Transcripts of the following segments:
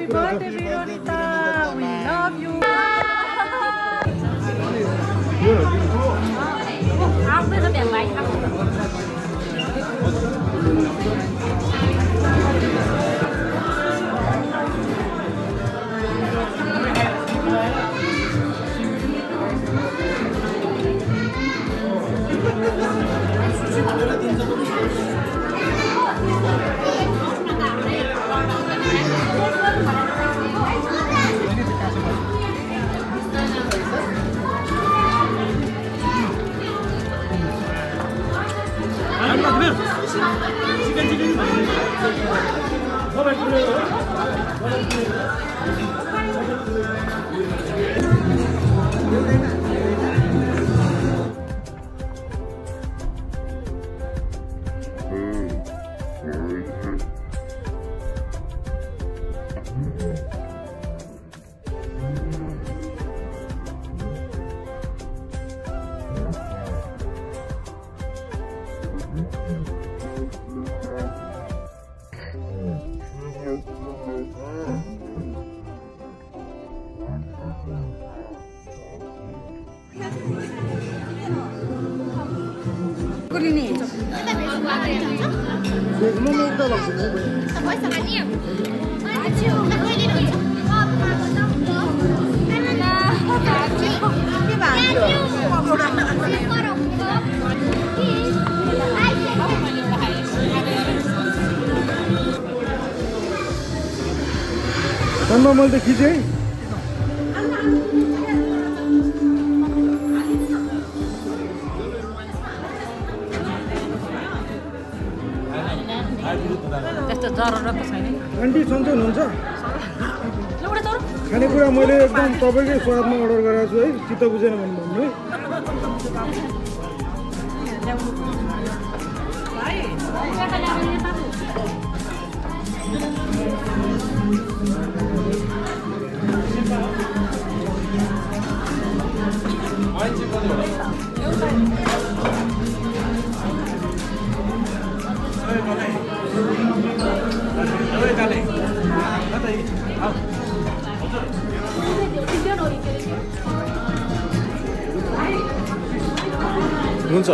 birthday, Veronica. We love you. Không, tôi đẹp vậy không? Tama mal त खिचे त्यस्तो जरुरत छैन आन्टी सन्चो हुनुहुन्छ खानेकुरा मैले एकदम तपाईकै स्वादमा अर्डर गरेको छु है चित्त बुझेन भने भन्नु हुन्छ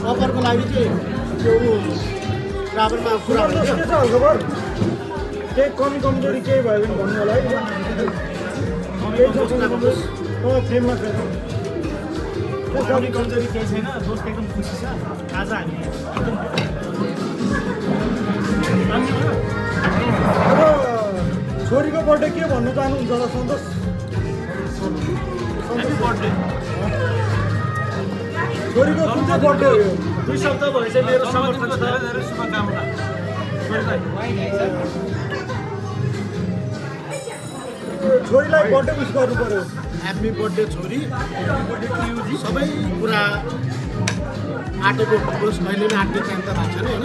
अफरको लागि चाहिँ त्यो ट्राभलमा कुरा के छ खबर केही कमी कमजोरी केही भयो भने भन्नु होला है फ्रेममा छैन कमी कमजोरी केही छैन दोस्त एकदम खुसी छ आज हामी अब छोरीको बर्थडे के भन्नु चाहनुहुन्छ होला सन्तोष बर्थडे छोरीको कुन चाहिँ बर्थडे हो यो 2 सप्ताह भएछ मेरो समर्थन छ धेरै शुभकामना छोरीलाई बर्थडे विश गर्नु पर्यो ह्याप्पी बर्थडे छोरी सबै कुरा आटेको होस् कहिले पनि आट्ने काम त भएको छैन होइन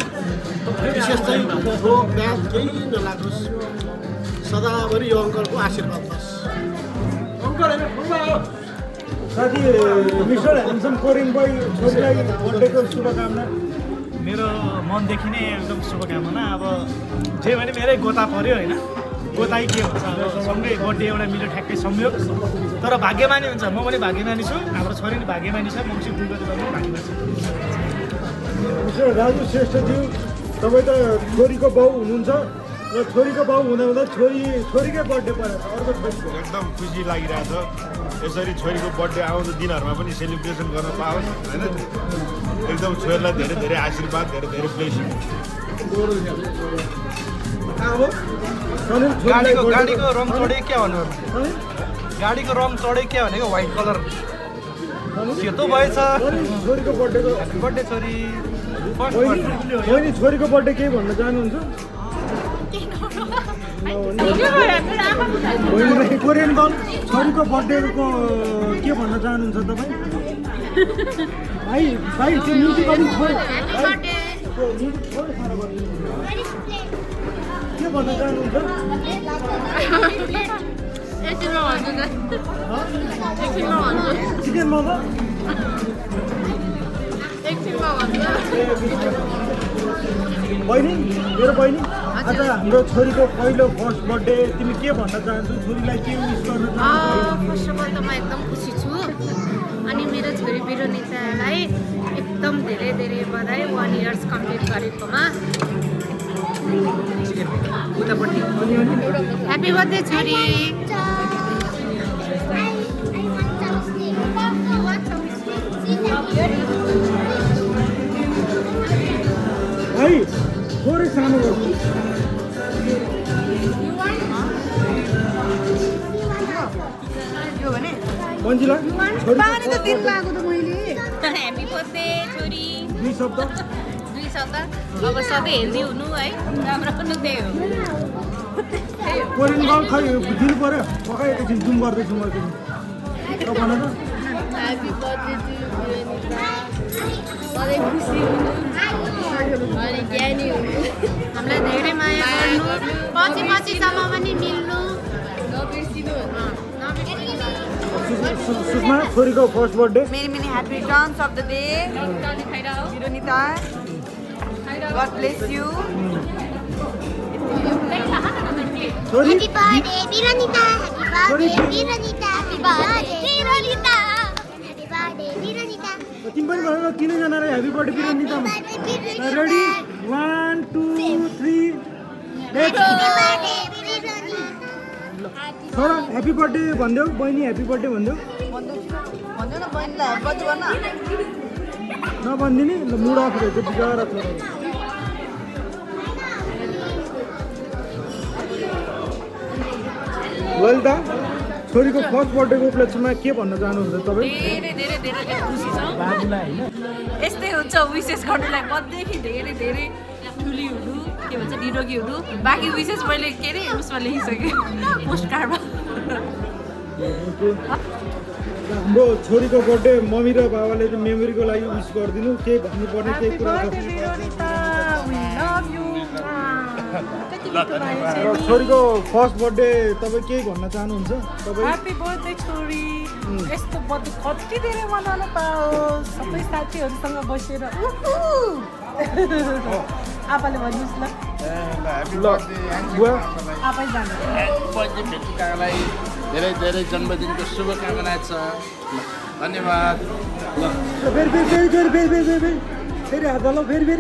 विशेष चाहिँ रोग ब्याध केही नलागोस् सदाभरि यो अङ्कलको आशीर्वाद होस् साथी मिस्टर ह्यान्डसम कोरियन बोय छोरीलाई बर्थडेको शुभकामना मेरो मनदेखि नै एकदम शुभकामना। अब जे भने मेरै गोता पर्यो होइन, गोताई के हुन्छ अब सँगै बर्थडे एउटा मिल्यो ठ्याक्कै संयोग। तर भाग्यमानी हुन्छ, म पनि भाग्यमानी छु, हाम्रो छोरी पनि भाग्यमानी छ, म चाहिँ बुझ्दै पनि भाग्यमानी छु। राजु श्रेष्ठज्यू, तपाईँ त छोरीको बाउ हुनुहुन्छ र छोरीको बाउ हुँदा हुँदा छोरीकै बर्थडे परेको छ, अर्को छोरीको। एकदम खुसी लागिरहेछ। यसरी छोरीको बर्थडे आउँदो दिनहरूमा पनि सेलिब्रेसन गर्न पाओस् होइन। एकदम छोरीलाई धेरै धेरै आशीर्वाद, धेरै धेरै ब्लेसिङ। गाडीको रङ चढे क्या भन्नु, गाडीको रङ चढे क्या भनेको व्हाइट कलर सेतो भएछ। छोरीको बर्थडेको बर्थडे छोरी बहिनी छोरीको बर्थडे केही भन्न चाहनुहुन्छ? बहिनी कोरियन गर्ल छोरीको बर्थडेको के भन्न चाहनुहुन्छ तपाईँ? भाइ त्यो म्युजिक अलिक छोड, के भन्न चाहनुहुन्छ? चिकन मोमो बहिनी, मेरो बहिनी, आज हाम्रो छोरीको पहिलो फर्स्ट बर्थडे, तिमी के भन्न चाहन्छौ? छोरीलाई के विश गर्न चाहन्छौ? फर्स्ट अफ अल त म एकदम खुसी छु अनि मेरो छोरी बिरोनितालाई एकदम धेरै धेरै बधाई 1 इयर्स कम्प्लिट गरेकोमा। ह्याप्पी बर्थडे छोरी। भाइ थोरै सानो गर्नु। मन्जिला पानी त दिन लाग्यो त मैले। ह्याप्पी बर्थडे छोरी। 2 शब्द अब सधैँ हेल्दी हुनु है, राम्रो हुनु त्यही हो। कोरियन गर्ल खै दिनु पऱ्यो, पक्कै एकैछिन जुम गर्दैछु म एकैछिन। भन त। ह्याप्पी बर्थडे टु बिरोनिता, सधैँ खुसी हुनु अनि ज्ञानी हुनु, हामीलाई धेरै माया गर्नु, पछिसम्म पनि मिल्नु नबिर्सिनु। सुषमा छोरीको first birthday. Many many happy returns of the day, Bironita. God bless you. छोरी Happy birthday, Bironita. Happy birthday, Bironita. Happy birthday, Bironita. Happy birthday, Bironita. तिमी पनि भयो तिनैजनाले ह्याप्पी बर्थडे बिरोनिता। रेडी 1 2 3 छोरा ह्याप्पी बर्थडे भनिदेऊ, बहिनी ह्याप्पी बर्थडे भनिदेऊ। भन्नु न बहिनीलाई ह्याप्पी बर्थडे गर्न। नभनिदिने ल, मुड अफ रहेछ बिगारा छोरा। ललिता, छोरीको फर्स्ट बर्थडेको उपलक्ष्यमा के भन्न चाहनुहुन्छ तपाईँ? धेरै धेरै धेरै खुसी छ। यस्तै हुन्छ विशेष गर्नुलाई, मदेखि धेरै धेरै ठुली हुनु, के भन्छ निरोगी हुनु। बाँकी विशेष मैले के अरे उसमा लेखिसकेँ पोस्ट कार्डमा। हाम्रो छोरीको बर्थडे मम्मी र बाबाले चाहिँ मेमोरीको लागि विस गरिदिनु, केही भन्नुपर्ने केही कुरा छ? र छोरीको फर्स्ट बर्थडे तपाईँ केही भन्न चाहनुहुन्छ? तपाईँ ह्याप्पी बर्थडे छोरी, यस्तो बर्थडे कति धेरै मनाउन पाओस्, सबै साथीहरूसँग बसेर। आपाले भन्नुहोस् न। बुवा आफै जानु। भेटुकालाई धेरै धेरै जन्मदिनको शुभकामना छ। धन्यवाद। फेरि हात हालौ, फेरि बाई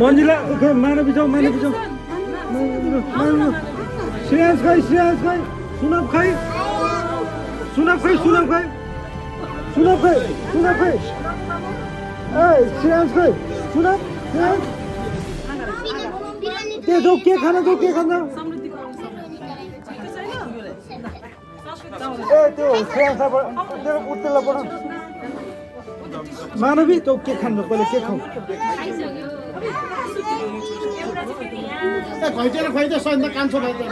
मन्जिला मानवी जाऊ श्रेयांश खै सुनब खै श्रेयांश खै सुनब के जाऊ के खाना त्यो श्रेयांशबाट उत्तेला पढ मानवी तँ के खानु पहिले के खाऊ घैँटेर खुवाइदियो सैन्द कान्छो भाइदियो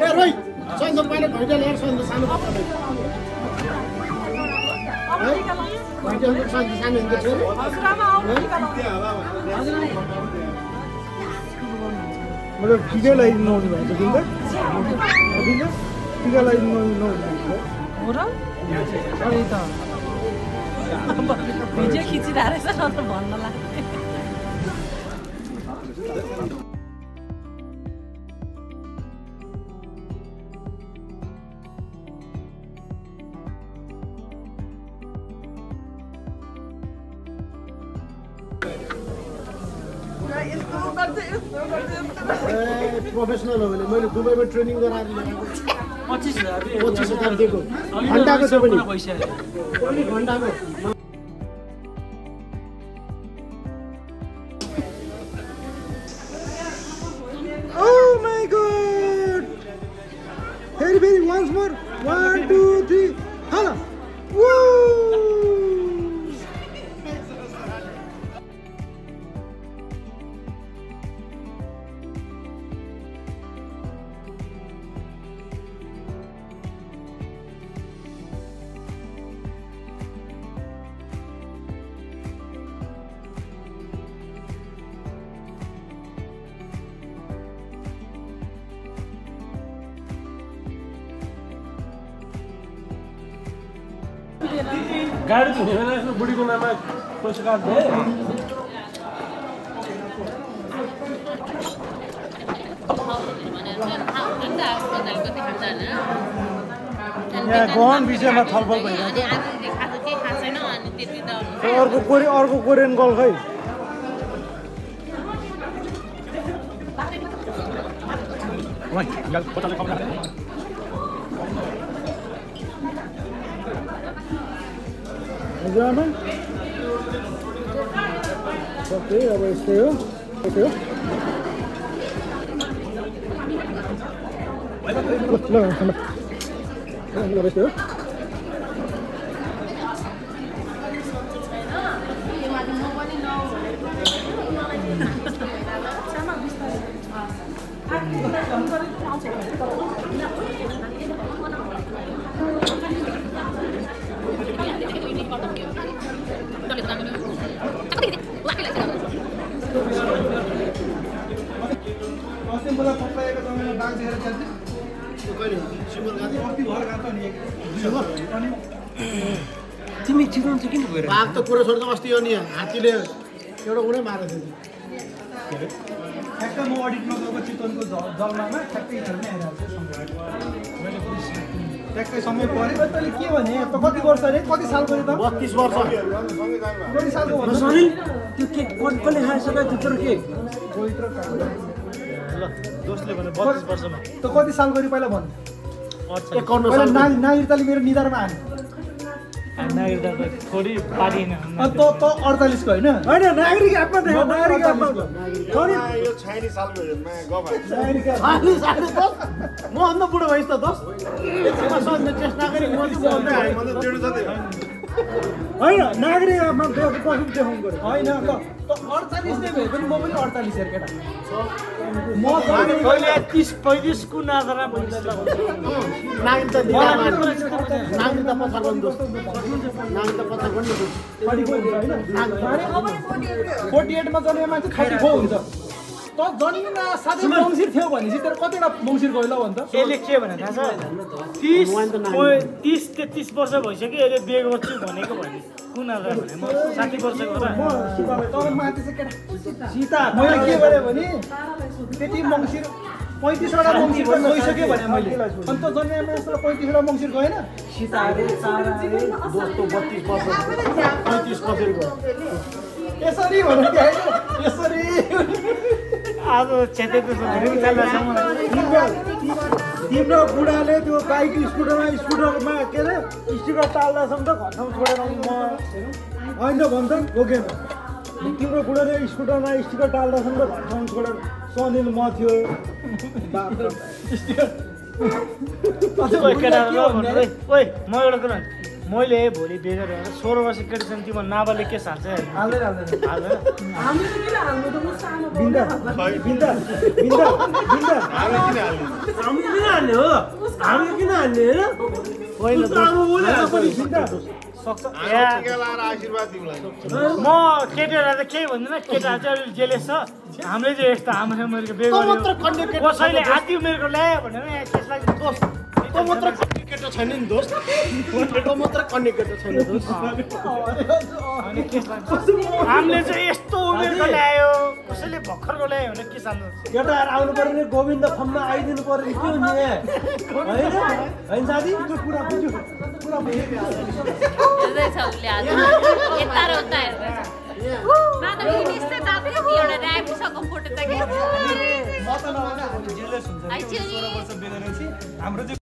ए रोइ सैन्द पहिला घैँटे ल्याएर सैन्द सानो घैँटे सैन्द सानो हुन्छ मतलब टिका लगाइदिनु आउनु भएको छ किन टिका लगाइदिनु आउनु हो र त्यही त भिडियो खिचिरहेको रहेछ न त भन्न लाग्यो प्रोफेसनल हो भने मैले दुबईमा ट्रेनिङ गराएर ल्याएको 25,000 दिएको घन्टाको छ पनि घन्टाको Oh my god! Very once more. 1, 2, 3. Hala. Woo! गाडी त हुँदैन बुढीको नाममा पैसा काट्दै गहन विषयमा छलफल भइरहेको अर्को कोरियन गल खै हजुर सबै अब यस्तै हो ल यस्तै हो तिमी चिनाउँछ किन गएर बाघ त कुरा छोड्दा अस्ति हो नि हात्तीले एउटा उडै मारेको थियो ठ्याक्क म अडिटमा गएको चितवनको जलमामा ठ्याक्कै हेर्ने आइरहेको ठ्याक्कै समय पऱ्यो तैँले के भने त कति वर्ष अरे कति साल गरे त 32 वर्ष कति सालको भन्नु सरी त्यो केक कसले खाइसक्यो त्यो केक ल दोस्तले भने 32 वर्षमा त कति साल गरी पहिला भन्नु 51 साल नागरिकताले मेरो निधारमा हाल्नु नागरिकता त थोरै पारिएन त 48 को होइन नागरिक एपमा नागरिक एपमा यो छैनी सालको हेर्नमा गफ नागरिक एप म अन्त बुढो भइस् त 10 म सोध्ने चेष्टा गरे म चाहिँ बोल्दै आएँ म त डेढ जति होइन नागरिकमा कसरी देखाउनु पर्यो होइन ल 48 नै भए पनि म पनि 48 हेर केटा म कहिले 30-35 कुन आधारमा नागरिकता पत्थर पनि दोस्त नागरिकता पत्थर पनि दोस्त 48 मा जन्मेको मान्छे खाली खो हुन्छ त जन्मिन साथै मङ्सिर थियो भनेपछि तेरो कतिवटा मङ्सिर गयो ल भन्छ यसले के भने थाहा छ 30-33 वर्ष भइसक्यो यसले बिहे गर्छु भनेको भने कुन आधार भने म 60 वर्षको सीता मैले के भने त्यति मङ्सिर 35 वटा मङ्सिर गइसक्यो भने मैले अनि त जन्मेको मान्छेलाई 35 वटा मङ्सिर गएन सीताले दोस्तो 32 वर्ष 35 वर्ष गयो यसरी भने होइन यसरी आज क्षेत्रको तिम्रो बुढाले त्यो बाइक स्कुटरमा के अरे स्टिकर टाल्दासम्म त घरसम्म छोडेर म होइन भन्छ बोकेन तिम्रो बुढाले स्कुटरमा स्टिकर टाल्दासम्म त घरसम्म छोडेर सनिल म थियो ओइ म एउटा कुरा मैले भोलि बिहे गरेर 16 वर्ष केटी छन् तिम्रो नाबाले के हाल्छ हाल्दैन बिन्दा हामी किन हाल्ने सक्छ आशीर्वाद दिउँला म केटीहरूलाई त केही भन्दिनँ केटाहरू चाहिँ अलिअलि जेलेस छ हामीले चाहिँ यस्तो हाम्रो उमेरको बिहे गर्यो कसैले आधी उमेरको ल्यायो भनेर त्यसलाई दोष त मात्र केटा छैन नि दोस्त त मात्र कन्ने केटा छैन दोस्त हामीले चाहिँ यस्तो उमेरको ल्यायो कसैले भर्खरको ल्यायो भने के सानो केटाहरू आउनु पर्यो नि गोविन्द फर्ममा आइदिनु पर्यो नि के हुने होइन साथी पुरा बुझ्यो हेर्दैछ उसले आज यता र उता हेर्दैछ मात्र यस्तै दाबी एउटा ऱ्यापसँग फोटो त के म त नभए हामी जेलस हुन्छ 16 वर्ष बिहे गरेपछि हाम्रो चाहिँ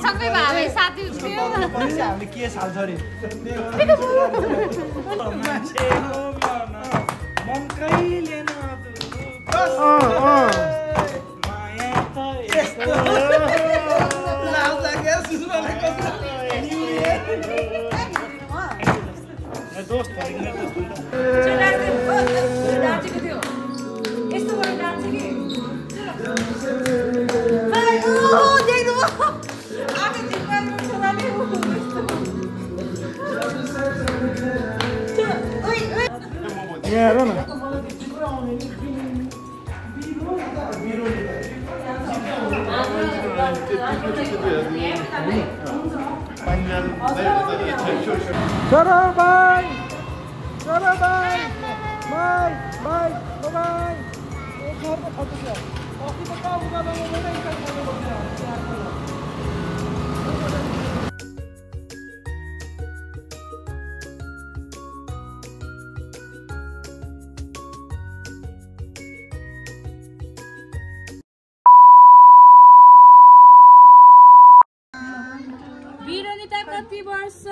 सँगै भाइ साथी थियो हामीले केस हाल्छ अरे हेर न चलो बाय बिरनिता कति वर्ष